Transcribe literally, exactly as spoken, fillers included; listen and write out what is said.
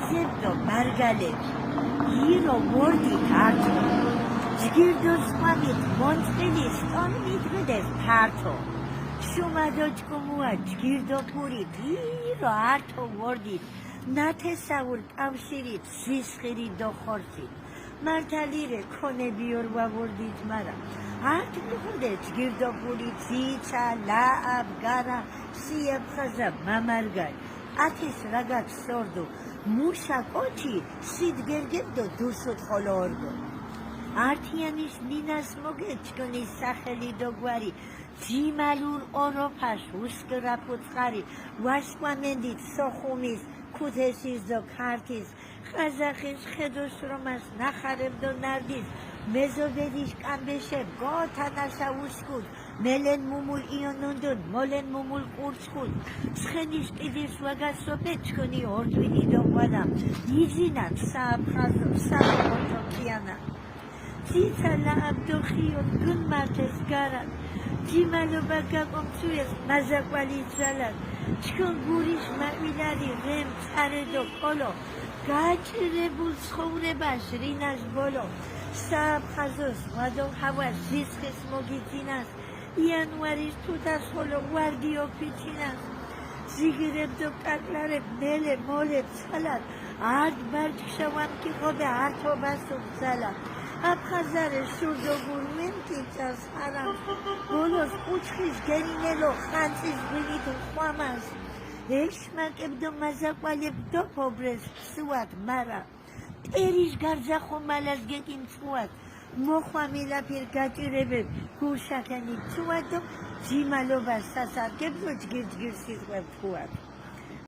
ზებდო მარგალეთ, ირო ვორდით ართო. ჯგირდოს ყვამით მონწყილის ტონ მიდღიდეს ფართო. შუმადო ჭკუმუა ჯგირდო პურით, ირო ართო ვორდით, ნათესაურ კავშირით, სისხირი დო ხორცით. მართალირე ქონებიორ ვავორდით, მარა ართი მუხდე ჯგირდო პური, ძიცა, ლააბ, გარა, სიაფხაზა, მამარგალ. ათის რაგაც სორდუ, მუშა კოჩი, სიდ გერგებდო, დურსუდ ხოლო ორგო. ართიანის ნინას მოგე ჩქონი სახელი დო გვარი, ძიმალურ ოროფაშ უსკრაფუ ცხარი, ვასკვამენდით სოხუმის, ქუთესის დო ქართის, ყაზახის ხედოს რომას ნახარებდო ნარდის, მეზობედის კამბეშე გოთანასა უსკუდ, მელენ მუმულ იონუნდუნ, მოლენ მუმულ კურცხუდ. ცხენის კიდის ვაგასოფე ჩქონი ორდვინი დო ყვანა, იძინა სააფხაზო, საოქო თოქიანა. ძიცა, ლააბ დო ხიო, გუნმართეს გარა. ჯიმალობა გაკომცუეს მაზაკვალი ძალად. ჩქონ გურიშ მავილარი, რემ წარედო კოლო. გაჭირებულ ცხოვრებაშ რინაშ ბოლო. სააფხაზოს ვადო ჰავა, სისხლის მოგიძინას. იანვარის თუთას ხოლო ვარდი ოფიცინას. ზიგირებდო კაკლარებ, მელე მოლებ ცალად. არტ ბარჯ შავამკი ყოფე, ართობას უგზალა. აფხაზარე შურდო გურმენ კიცას არამს. ბოლოს კუჩხის გენინელო, ხანწის ღვინით ხვამას. ეშმაკებდო მაზაკვალებდო ფობრეს ფსუად, მარა პერიშ გარზახო მალას გეკიმ წუად. მოხვამილაფირ გაჭირებებ გურშაქენი ფსუადო, ჯიმალობა სასარგებლო, ჯგირ ჯგირ სიტყვე ფუად.